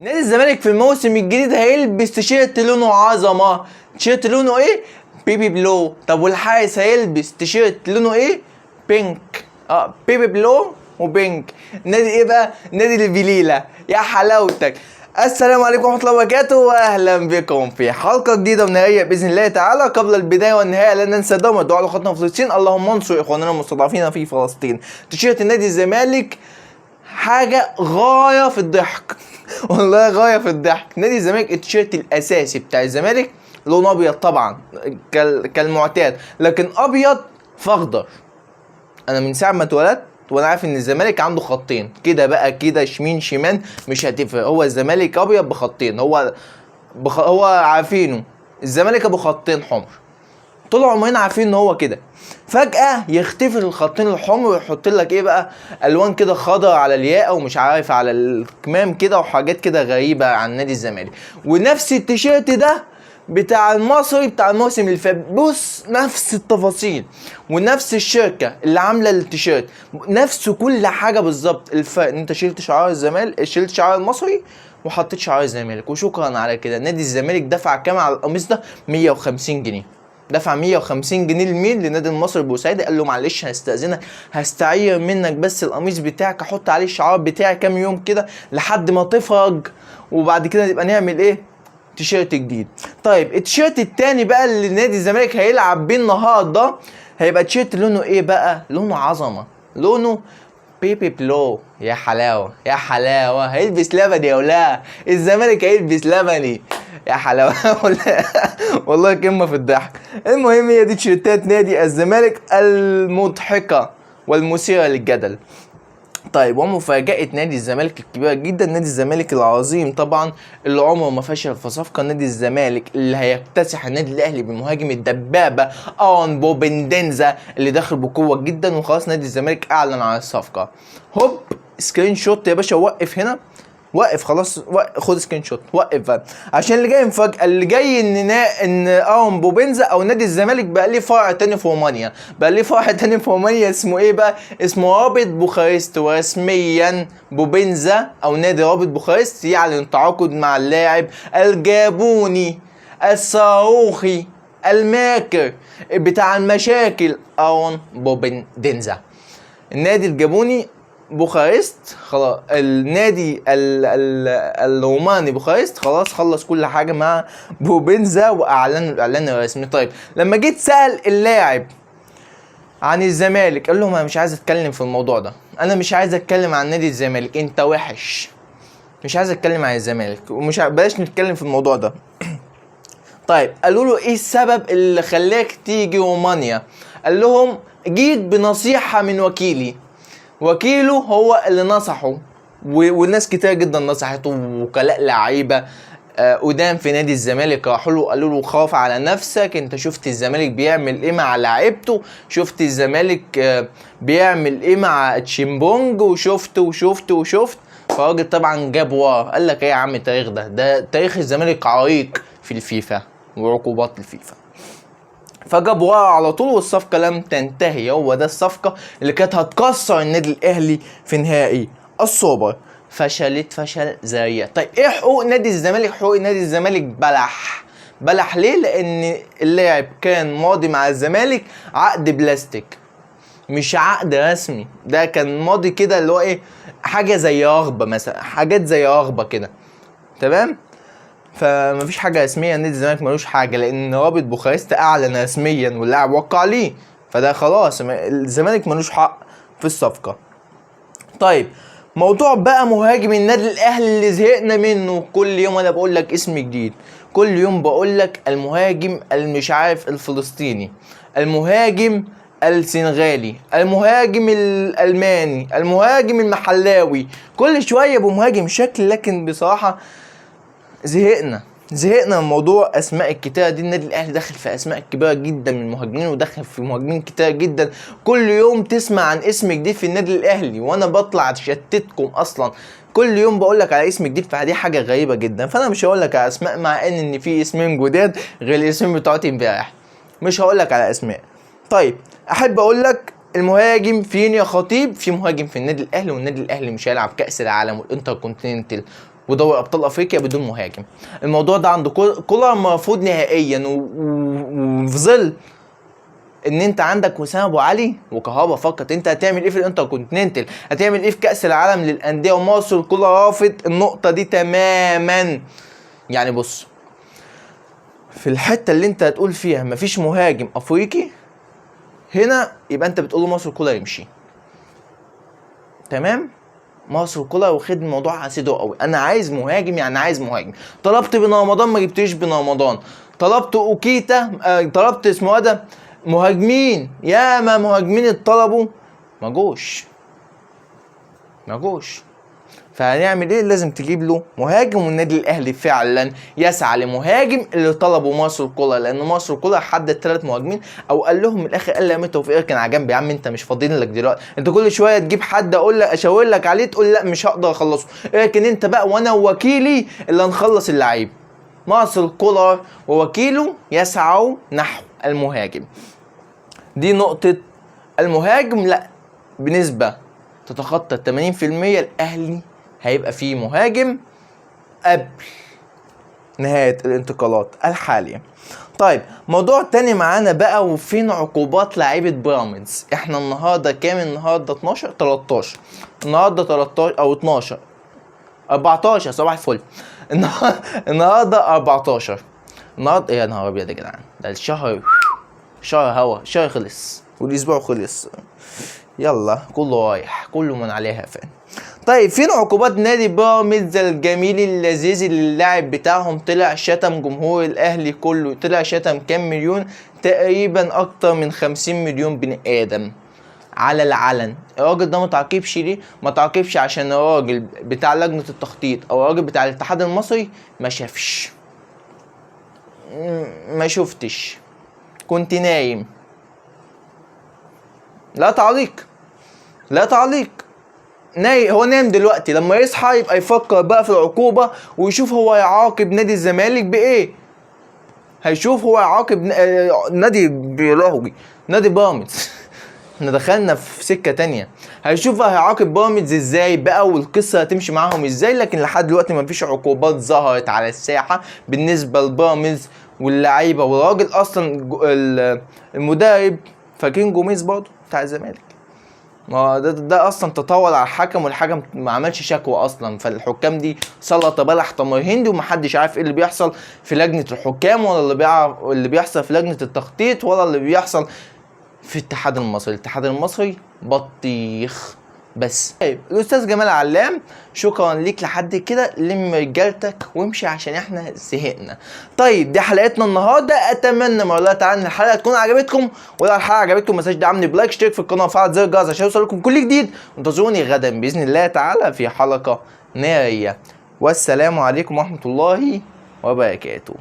نادي الزمالك في الموسم الجديد هيلبس تيشيرت لونه عظمه. تيشيرت لونه ايه؟ baby blue. طب والحارس هيلبس تيشيرت لونه ايه؟ pink. Baby blue و pink. نادي ايه بقى؟ نادي البليله. يا حلاوتك. السلام عليكم ورحمة الله وبركاته، واهلا بكم في حلقة جديدة ونهائيه باذن الله تعالى. قبل البداية والنهاية لا ننسى دوما الدعاء لاخواتنا في فلسطين، اللهم انصر اخواننا المستضعفين في فلسطين. تيشيرت نادي الزمالك حاجة غاية في الضحك، والله غاية في الضحك. نادي الزمالك التيشيرت الاساسي بتاع الزمالك لون ابيض طبعا كالمعتاد، لكن ابيض فاخضر. انا من ساعة ما اتولدت وانا عارف ان الزمالك عنده خطين كده بقى كده، يمين شمال مش هتفرق، هو الزمالك ابيض بخطين، هو عارفينه الزمالك ابو خطين حمر، طول عمرنا عارفين ان هو كده. فجأة يختفي الخطين الحمر ويحط لك ايه بقى؟ الوان كده خضر على الياقة ومش عارف على الكمام كده وحاجات كده غريبة عن نادي الزمالك. ونفس التيشيرت ده بتاع المصري بتاع الموسم اللي فات، بص نفس التفاصيل ونفس الشركة اللي عاملة التيشيرت، نفس كل حاجة بالظبط. الفرق ان انت شلت شعار الزمالك، شلت شعار المصري وحطيت شعار الزمالك، وشكرا على كده. نادي الزمالك دفع كام على القميص ده؟ 150 جنيه. دفع 150 جنيه لمين؟ لنادي المصري البورسعيدي. قال له معلش هستأذنك، هستعير منك بس القميص بتاعك، احط عليه الشعار بتاعي كام يوم كده لحد ما تفرج، وبعد كده نبقى نعمل ايه؟ تيشيرت جديد. طيب التيشيرت التاني بقى اللي نادي الزمالك هيلعب بيه النهارده هيبقى تيشيرت لونه ايه بقى؟ لونه عظمه، لونه baby blue. يا حلاوة يا حلاوة، هيلبس لبني يا ولا الزمالك هيلبس لبني يا حلاوة. والله قمة في الضحك. المهم هي دي تيشيرتات نادي الزمالك المضحكة والمثيره للجدل. طيب ومفاجأة نادي الزمالك الكبيرة جدا، نادي الزمالك العظيم طبعا اللي عمره ما فشل في صفقة، نادي الزمالك اللي هيكتسح النادي الأهلي بمهاجم الدبابة أون بوبندينزا اللي داخل بقوة جدا، وخلاص نادي الزمالك أعلن عن الصفقة. هوب screenshot يا باشا، وقف هنا، وقف خلاص، وقف، خد screenshot، وقف بقى عشان اللي جاي مفاجأة. اللي جاي ان ارون بوبنزا او نادي الزمالك بقى ليه فرع تاني في رومانيا، بقى ليه فرع تاني في رومانيا اسمه ايه بقى؟ اسمه رابط بوخارست. ورسميا بوبنزا او نادي رابط بوخارست يعلن تعاقد مع اللاعب الجابوني الصاروخي الماكر بتاع المشاكل ارون بوبندينزا. النادي الجابوني بوخارست خلاص، النادي ال ال الروماني بوخارست خلاص خلص كل حاجة مع بوبنزا واعلن الاعلان الرسمي. طيب لما جيت سال اللاعب عن الزمالك قال لهم انا مش عايز اتكلم في الموضوع ده، انا مش عايز اتكلم عن نادي الزمالك، انت وحش، مش عايز اتكلم عن الزمالك ومش بلاش نتكلم في الموضوع ده. طيب قالوا له ايه السبب اللي خلاك تيجي رومانيا؟ قال لهم جيت بنصيحة من وكيلي، وكيله هو اللي نصحه، والناس كتير جدا نصحته، وكلاء لعيبة قدام في نادي الزمالك راحوا له قالوا له خاف على نفسك، انت شفت الزمالك بيعمل ايه مع لعيبته، شفت الزمالك بيعمل ايه مع تشيمبونج، وشفت وشفت وشفت. فالراجل طبعا جاب ورا قال لك ايه يا عم التاريخ ده، ده تاريخ الزمالك عريق في الفيفا وعقوبات الفيفا. فجاب ورا على طول والصفقة لم تنتهي. هو ده الصفقة اللي كانت هتكسر النادي الأهلي في نهائي السوبر، فشلت فشل ذريع. طيب ايه حقوق نادي الزمالك؟ حقوق نادي الزمالك بلح. بلح ليه؟ لأن اللاعب كان ماضي مع الزمالك عقد بلاستيك، مش عقد رسمي، ده كان ماضي كده اللي هو ايه، حاجة زي رغبة مثلا، حاجات زي رغبة كده، تمام؟ فمفيش حاجة رسمية، نادي الزمالك ملوش حاجة لأن رابط بوخارست أعلن رسميا واللاعب وقع ليه، فده خلاص الزمالك ملوش حق في الصفقة. طيب موضوع بقى مهاجم النادي الأهلي اللي زهقنا منه، كل يوم أنا بقول لك اسم جديد، كل يوم بقول لك المهاجم المش عارف الفلسطيني، المهاجم السنغالي، المهاجم الألماني، المهاجم المحلاوي، كل شوية بمهاجم شكل. لكن بصراحة زهقنا من موضوع اسماء الكتيرة دي. النادي الاهلي داخل في اسماء كبيرة جدا من المهاجمين، وداخل في مهاجمين كتير جدا، كل يوم تسمع عن اسم جديد في النادي الاهلي، وانا بطلع اشتتكم اصلا كل يوم بقول لك على اسم جديد، فدي حاجة غريبة جدا. فانا مش هقول لك على اسماء، مع ان في اسمين جداد غير الاسمين بتوعت امبارح، مش هقول لك على اسماء. طيب احب اقول لك المهاجم فين يا خطيب؟ في مهاجم في النادي الاهلي، والنادي الاهلي مش هيلعب كاس العالم والانتر كونتيننتال ودوري ابطال افريقيا بدون مهاجم. الموضوع ده عند كولر مرفوض نهائيا، وفي ظل ان انت عندك وسام ابو علي وكهربا فقط، انت هتعمل ايه في الانتركونتيننتال؟ هتعمل ايه في كاس العالم للاندية؟ ومارسيل كولر رافض النقطة دي تماما. يعني بص، في الحتة اللي انت هتقول فيها مفيش مهاجم افريقي هنا، يبقى انت بتقول له مارسيل كولر يمشي. تمام؟ مارسيل كولر واخد الموضوع على صدره قوي، انا عايز مهاجم، يعني عايز مهاجم. طلبت بن رمضان ما جبتليش بن رمضان، طلبت اوكيتا، طلبت اسمه ده مهاجمين، ياما مهاجمين اتطلبوا ما جوش، ما جوش. فهنعمل ايه؟ لازم تجيب له مهاجم. والنادي الاهلي فعلا يسعى لمهاجم اللي طلبه مارسيل كولر، لان مارسيل كولر حدد 3 مهاجمين، او قال لهم من الاخر، قال لامين توفيق اركن على جنب يا عم، انت مش فاضيين لك دلوقتي، انت كل شوية تجيب حد اقول لك اشاور لك عليه تقول لا مش هقدر اخلصه، اركن انت بقى وانا ووكيلي اللي هنخلص اللعيب. مارسيل كولر ووكيله يسعوا نحو المهاجم. دي نقطة المهاجم. لا، بنسبة تتخطى 80% الأهلي هيبقى فيه مهاجم قبل نهاية الانتقالات الحالية. طيب، موضوع تاني معانا بقى، وفين عقوبات لعيبة بيراميدز؟ احنا النهارده كام؟ النهارده 12 13، النهارده 13 او 12 14، صباح الفل. النهارده 14، النهارده يا نهار ابيض يا جدعان، ده الشهر شهر هوا، شهر خلص والاسبوع خلص، يلا كله رايح، كله من عليها فان. طيب، فين عقوبات نادي بيراميدز الجميل اللذيذ اللي اللاعب بتاعهم طلع شتم جمهور الاهلي كله، طلع شتم كام مليون؟ تقريبا اكتر من 50 مليون بني ادم على العلن. الراجل ده ما تعاقبش ليه؟ ما تعاقبش عشان الراجل بتاع لجنة التخطيط او الراجل بتاع الاتحاد المصري ما شافش، ما شفتش، كنت نايم. لا تعليق، لا تعليق. نايم، هو نايم دلوقتي، لما يصحى يبقى يفكر بقى في العقوبة ويشوف هو يعاقب نادي الزمالك بإيه. هيشوف هو يعاقب نادي بيلاهوي، نادي بيراميدز. احنا دخلنا في سكة تانية. هيشوف بقى هيعاقب بيراميدز ازاي بقى، والقصة هتمشي معاهم ازاي. لكن لحد دلوقتي مفيش عقوبات ظهرت على الساحة بالنسبة لبيراميدز واللعيبة والراجل اصلا المدرب. فاكرين جوميز برضه بتاع الزمالك؟ ما ده اصلا تطاول على الحكم، والحكم ما عملش شكوى اصلا. فالحكام دي سلطة بلح تمر هندي، ومحدش عارف ايه اللي بيحصل في لجنة الحكام، ولا اللي بيعرف اللي بيحصل في لجنة التخطيط، ولا اللي بيحصل في الاتحاد المصري. الاتحاد المصري بطيخ بس. طيب، الاستاذ جمال علام، شكرا ليك لحد كده، لم رجالتك وامشي عشان احنا زهقنا. طيب، دي حلقتنا النهارده، اتمنى ما الله تعالى ان الحلقة تكون عجبتكم، ولو الحلقة عجبتكم ما تنساش دعمني ب like، اشترك في القناة وفعل زر الجرس عشان يوصلكم كل جديد. وانتظروني غدا باذن الله تعالى في حلقة نارية، والسلام عليكم ورحمة الله وبركاته.